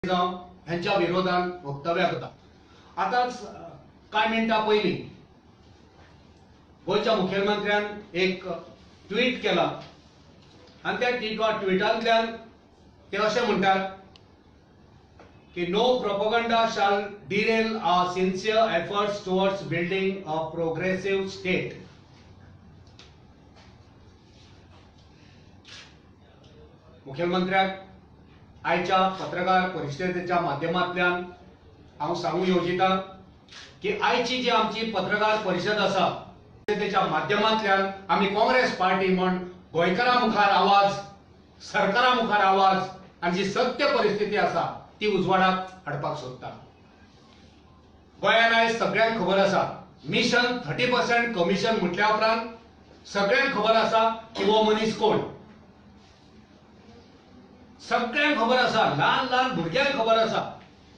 जावं ह्यांच्या विरोधान वक्तव्य करता. आतांच कांय मिनटां पयलीं गोंयच्या मुखेलमंत्र्यान एक ट्वीट केला आनी त्या ट्विटांतल्यान ते अशें म्हणटात की no propaganda shall derail our sincere efforts towards building a progressive state. मुखेलमंत्र्याक आयच्या पत्रकार परिशदेच्या माध्यमांतल्यान हांव सांगू येवजिता की आयची जी आमची पत्रकार परिशद आसा तेच्या माध्यमांतल्यान आमी काँग्रेस पार्टी म्हण गोंयकारां मुखार आवाज, सरकारा मुखार आवाज आनी जी सत्य परिस्थिती आसा ती उजवाडाक हाडपाक सोदता. गोंयांत आयज सगळ्यांक खबर आसा मिशन 30% कमिशन म्हटल्या उपरांत सगळ्यांक खबर आसा की हो मनीस कोण. सगळ्यांक खबर आसा, ल्हान ल्हान भुरग्यांक खबर आसा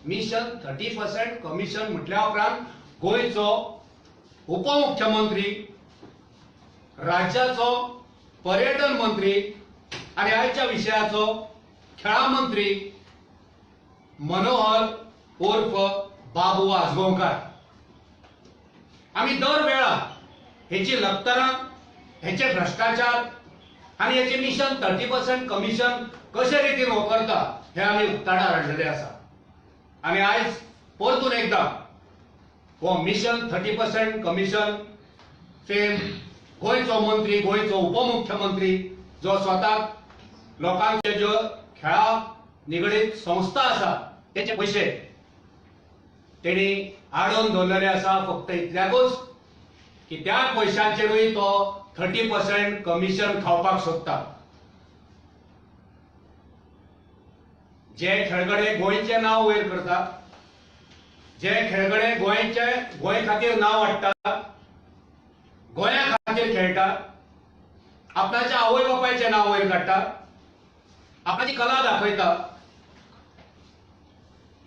मिशन 30% कमिशन म्हटल्या उपरांत गोंयचो उपमुख्यमंत्री, राज्याचो पर्यटन मंत्री आनी आयच्या विशयाचो खेळां मंत्री मनोहर उर्फ बाबू आजगांवकार. आमी दर वेळा हेची लक्तरां, हेचे भ्रश्टाचार आनी हेचे मिशन 30% कमिशन कशे रितीन हो करता हे आमी उक्ताडार हाडलेले आसा. आनी आयज परतून एकदां हो मिशन 30% कमिशन फेम गोंयचो मंत्री, गोंयचो उपमुख्यमंत्री जो स्वताक लोकांचे ज्यो खेळा निगडीत संस्था आसा तेचे पयशे तेणी आडोवन दवरलेले आसा. फक्त इतल्याकूच की त्या पयशांचेरूय तो 30% कमिशन खावपाक सोदता. जे खेळगडे गोंयचें नांव वयर करता, जे खेळगडे गोंयचे गोंय खातीर नांव हाडटा, गोंया खातीर खेळटा, आपणाच्या आवय बापायचें नांव वयर काडटा, आपणाची कला दाखयता,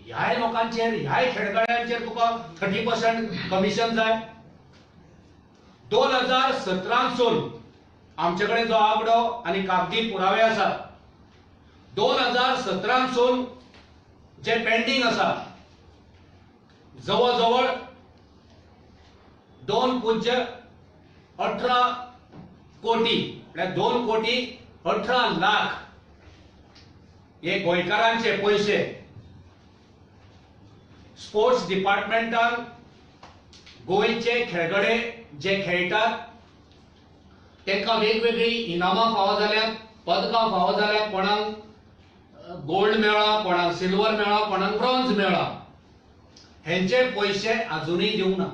ह्याय लोकांचेर, ह्याय खेळगड्यांचेर तुका 30% कमिशन जाय. 2017 आमचे कडेन जो आंकडो आनी कागदी पुरावे आसात, 2017 जे पेंडींग आसा जवळ जवळ 2.18 कोटी म्हळ्यार 2 कोटी 18 लाख हे गोंयकारांचे पयशे स्पोर्ट्स डिपार्टमेंटान गोंयचे खेळगडे जे खेळटात तांकां वेगवेगळीं इनामां फावो जाल्यात, पदकां फावो जाल्यात, कोणाक गोल्ड मेळ्ळा, कोणाक सिल्वर मेळ्ळा, कोणाक ब्रॉन्ज मेळ्ळा, हेंचे पयशे अजुनूय दिवंक ना.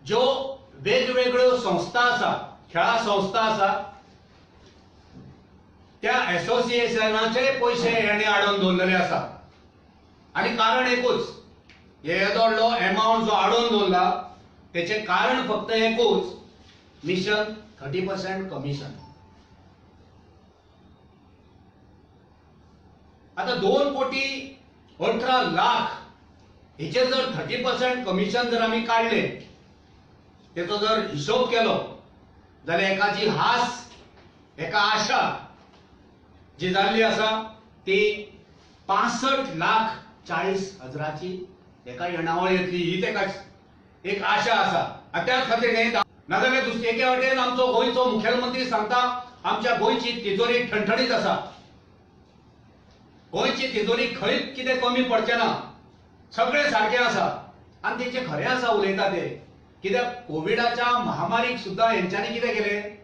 ज्यो वेगवेगळ्यो संस्था आसा, खेळां संस्था आसा, त्या एसोसिएशनाचे पयशे हेणे आडोवन दवरलेले आसा. आनी कारण एकूच, हे येदो एमावंट जो आडोवन दवरला तेचें कारण फक्त एकूच, मिशन 30% कमिशन. आतां 2 कोटी 18 लाख हेचेर जर 30% कमिशन जर आमी काडले, तेचो जर हिशोब केलो जाल्यार एकाची हास, एका आशा जी जाल्ली आसा ती 65,40,000 एका येणावळ येतली, ही तेका एक आशा आसा. आनी त्याच खातीर न्ही, नाजाल्यार दुसरे एके वटेन आमचो गोंयचो मुखेलमंत्री सांगता आमच्या गोंयची तिजोरी ठणठणीत आसा, गोंयची तिजोरी खंयच कितें कमी पडचें ना, सगळें सारकें आसा. आनी तेचें खरें आसा उलयता ते, कित्याक कोविडाच्या महामारीक सुद्दां हेंच्यांनी कितें केलें,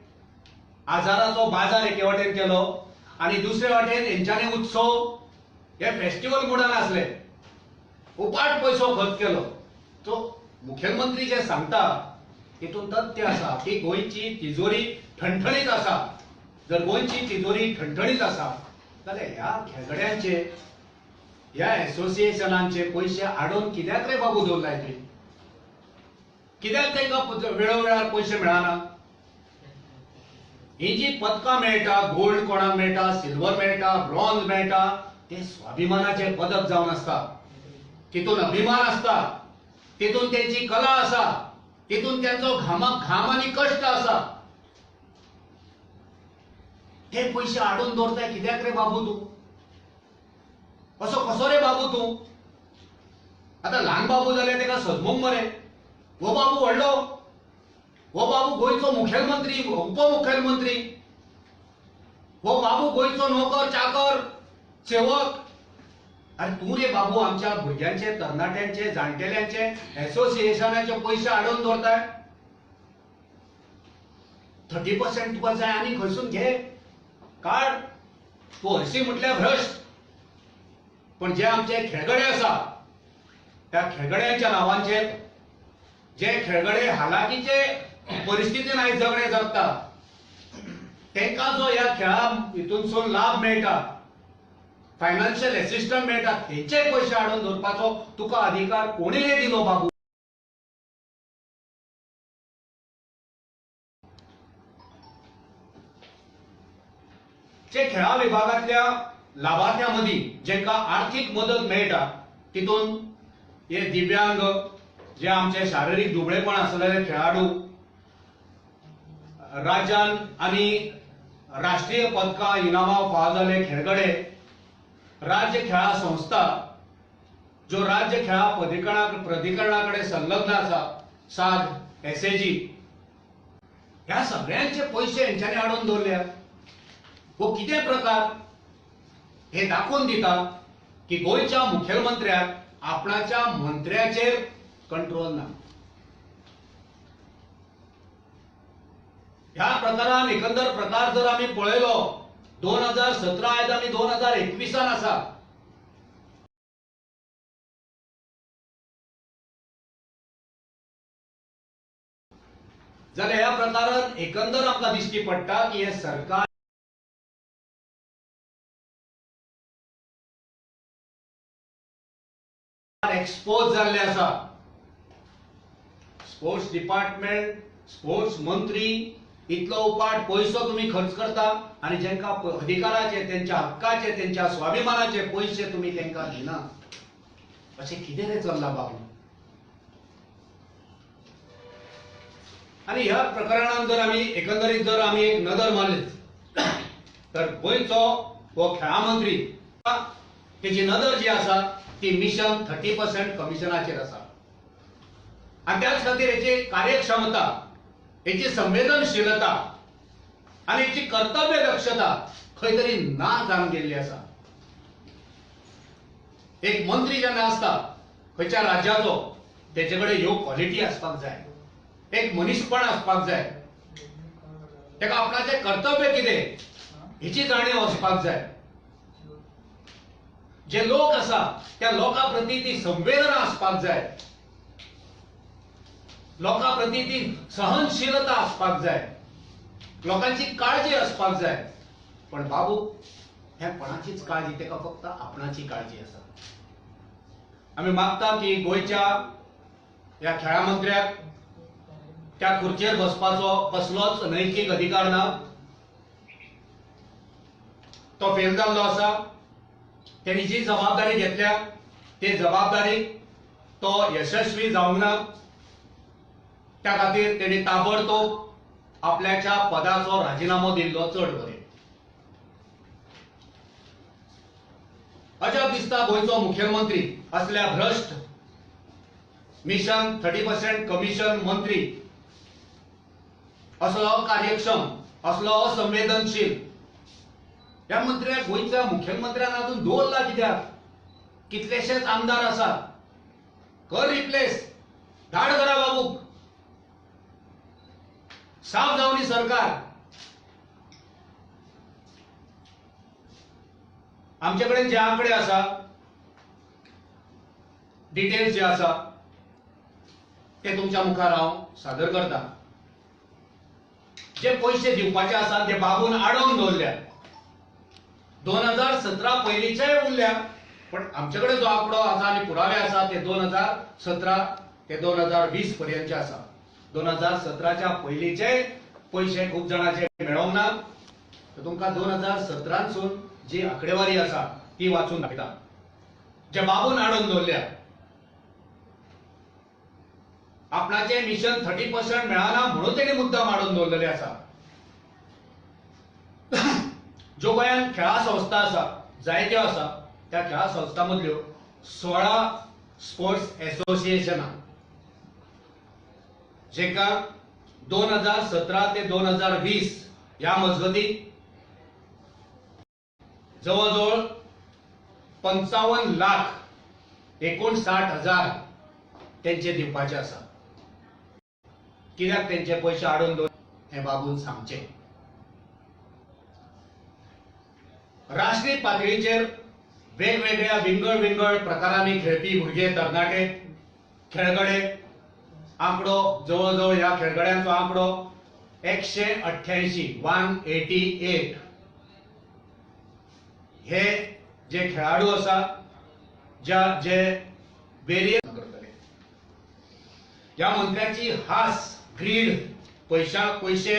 आजाराचो बाजार एके वाटेन केलो आनी दुसरे वाटेन हेंच्यांनी उत्सव हे फेस्टिवल मुडान आसले, उपाट पयसो खर्च केलो. सो मुखेलमंत्री जे सांगता तितून तथ्य आसा की गोंयची तिजोरी ठणठणीत आसा. जर गोंयची तिजोरी ठणठणीत आसा जाल्यार ह्या खेळगड्यांचे, ह्या एसोसिएशनांचे पयशे आडोवन कित्याक रे बाबू दवरलाय तुवें? कित्याक तांकां वेळोवेळार पयशे मेळना? ही जी पदकां मेळटा, गोल्ड कोणाक मेळटा, सिल्वर मेळटा, ब्रॉन्ज मेळटा, ते स्वाभिमानाचे पदक जावन आसता, तितून अभिमान आसता, तितून तेंची कला आसा, तितून तेंचो घामाक घाम आनी कश्ट आसा. ते पयशे हाडून दवरताय कित्याक रे बाबू तूं? असो कसो रे बाबू तूं? आतां ल्हान बाबू जाल्यार ताका सजमूंक मरे, हो बाबू व्हडलो, हो बाबू गोंयचो मुखेलमंत्री, उपमुखेलमंत्री, हो बाबू गोंयचो नोकर चाकर सेवक. अरे तूं रे बाबू आमच्या भुरग्यांचे, तरणाट्यांचे, जाणटेल्यांचे, एसोसिएशनाचे पयशे हाडून दवरताय. 30% तुका जाय आनी खंयसून घे, काड. तूं हरशी म्हटल्यार भ्रश्ट. पण जे आमचे खेळगडे आसा त्या खेळगड्यांच्या नांवांचेर, जे खेळगडे हालाकीचे परिस्थितीन आयज जगणे जगता तांकां जो ह्या खेळा हितूनसून लाभ मेळटा, फायनान्शियल एसिस्टंट मेळटा, तेंचे पयशे हाडून दवरपाचो तुका अधिकार कोणी दिलो बाबू? जे खेळा विभागांतल्या लाभार्थ्यां मदीं जेंका आर्थीक मदत मेळटा तितून हे दिव्यांग, जे आमचे शारिरीक दुबळेपण आसलेले खेळाडू, राज्यान आनी राष्ट्रीय पदकां इनामां फावो जाल्ले खेळगडे, राज्य खेळा संस्था ज्यो राज्य खेळा प्राधिकरणा कडेन संलग्न आसा, साग, एसएजी, ह्या सगळ्यांचे पयशे हेंच्यांनी हाडून दवरल्या. हो कितें प्रकार हे दाखोवन दिता की गोंयच्या मुखेलमंत्र्याक आपणाच्या मंत्र्याचेर कंट्रोल ना. ह्या प्रकारान एकंदर प्रकार जर आमी पळयलो 2017 आयज आमी 2021 आसा. जाल्यार ह्या प्रकारान एकंदर आमकां दिश्टी पडटा की हे सरकार एक्सपोज जाल्ले आसा. स्पोर्ट्स डिपार्टमेंट, स्पोर्ट्स मंत्री इतलो उपाट पयसो तुमी खर्च करता आनी जेंका अधिकाराचे, तेंच्या हक्काचे, तेंच्या स्वाभिमानाचे पयशे तुमी तेंकां दिना. अशें कितें रे चल्लां बाबू? आनी ह्या प्रकरणान जर आमी एकंदरीत जर आमी एक नदर मारली तर गोंयचो हो खेळा मंत्री तेजी नदर जी आसा ती मिशन 30% कमिशनाचेर आसा आनी त्याच खातीर हेची कार्यक्षमता, हेची संवेदनशीलता आनी हेची कर्तव्य दक्षता खंय तरी ना जावन गेल्ली आसा. एक मंत्री जेन्ना आसता खंयच्या राज्याचो तेचे कडेन ह्यो क्वॉलिटी आसपाक जाय, एक मनीसपण आसपाक जाय, ताका आपणाचें कर्तव्य कितें हेची जाणीव आसपाक जाय. जे लोक आसा त्या लोकां प्रती ती संवेदना आसपाक जाय, लोकां प्रती ती सहनशीलता आसपाक जाय, लोकांची काळजी आसपाक जाय. पण बाबू ह्या कोणाचीच काळजी, ताका फक्त आपणाची काळजी आसा. आमी मागता की गोंयच्या ह्या खेळा मंत्र्याक त्या खुर्चेर बसपाचो कसलोच नैतीक अधिकार ना. तो फेल जाल्लो आसा. तेणी जी जबाबदारी घेतल्या ते जबाबदारी तो यशस्वी जावंक ना. त्या खातीर तेणी ताबडतोब आपल्याच्या पदाचो राजिनामो दिल्लो चड बरें. अजाप दिसता गोंयचो मुखेलमंत्री असल्या भ्रश्ट मिशन 30% कमिशन मंत्री, असलो अकार्यक्षम, असलो असंवेदनशील ह्या मंत्र्याक, गोंयच्या मुखेलमंत्र्यान अजून दवरला कित्याक? कितलेशेच आमदार आसात, कर रिप्लेस, धाड करा बाबूक, साफ जावनी सरकार. आमचे कडेन जे आंकडे आसा, डिटेल्स जे आसा ते तुमच्या मुखार हांव सादर करता. जे पयशे दिवपाचे आसात ते बाबून आडोवन दवरल्या. 2017 पयलींचेय उरल्या, पण आमचे कडेन जो आंकडो आसा आनी पुरावे आसा ते 2017 ते 2020 पर्यंतचे आसा. 2017च्या पयलींचे पयशे खूब जाणांचे मेळोंक ना. तर तुमकां 2017सून जी आंकडेवारी आसा ती वाचून दाखयता. जे बाबून हाडून दवरल्या, आपणाचे मिशन 30% मेळना म्हणून तेणी मुद्दाम हाडून दवरलेले आसा. ज्यो गोंयांत खेळा संस्था आसा, जायत्यो आसा, त्या खेळा संस्था मदल्यो 16 स्पोर्ट्स एसोसिएशनां जेका 2017 ते 2020 ह्या मजगती जवळ जवळ 55,59,000 तेंचे दिवपाचे आसा. कित्याक तेंचे पयशे हाडून दवर हें बाबून सांगचें. राष्ट्रीय पातळीचेर वेगवेगळ्या विंगड विंगड प्रकारांनी खेळपी भुरगे, तरणाटे खेळगडे, आंकडो जवळ जवळ ह्या खेळगड्यांचो आंकडो 188 188 हे जे खेळाडू आसा ज्या जे वेरियस करतले. ह्या मंत्र्याची हास, ग्रीड, पयशा पयशे